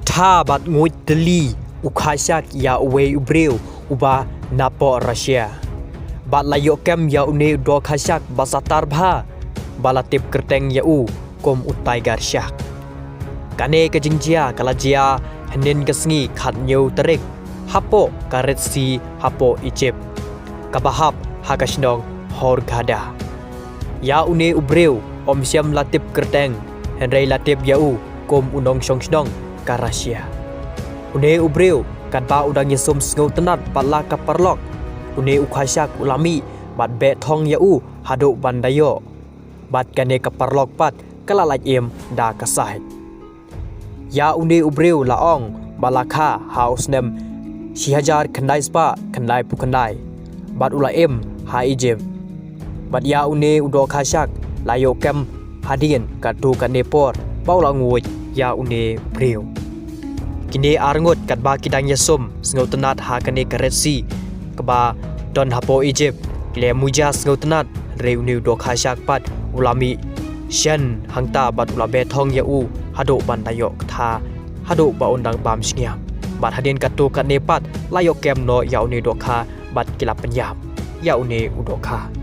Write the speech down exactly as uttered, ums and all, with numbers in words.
Kata bad nguid tylli u kha shak ïa uwei u briew uba napoh Russia. Bad la ïoh kem ïa une u doh kha shak ba satar bha ba la tip kyrteng ïa u kum u tiger shark. Kane ka jingjia ka la jia hynnin ka sngi khathynñiew tarik hapoh ka Red Sea hapoh Egypt, kaba hap ha ka shnong Hurghada. Ïa une u briew ym shym la tip kyrteng, hynrei la tip ïa u kum u nongshong shnong ka Russia. Une u briew katba u dang ïasum sngewtynnat bad la ka paralok, une u kha shak u la mih bad beh thong ïa u haduh ban da ïoh. Bad kane ka paralok pat ka la lait im da ka sait. Ïa une u briew la ong ba la kha ha u snem shi hajar khyndai spah khyndai phew khyndai bad u la im ha Egypt. Bad ïa une u doh kha shak la ïoh kem hadien katto katne por ba u la nguid ïa une u briew. Kine arngut katba ki dang ïasum sngewtynnat ha kane ka Red Sea kaba don hapoh Egypt, ki la muja sngewtynnat, hynrei une u doh kha shak pat u la mih shen hangta bad u la beh thong ïa u haduh ban da ïoh kata, haduh ba un dang bam shngiam. Bad hadien katto katne pat la ïoh kem noh ïa une u doh kha bad ki la pynïap ïa une u doh kha.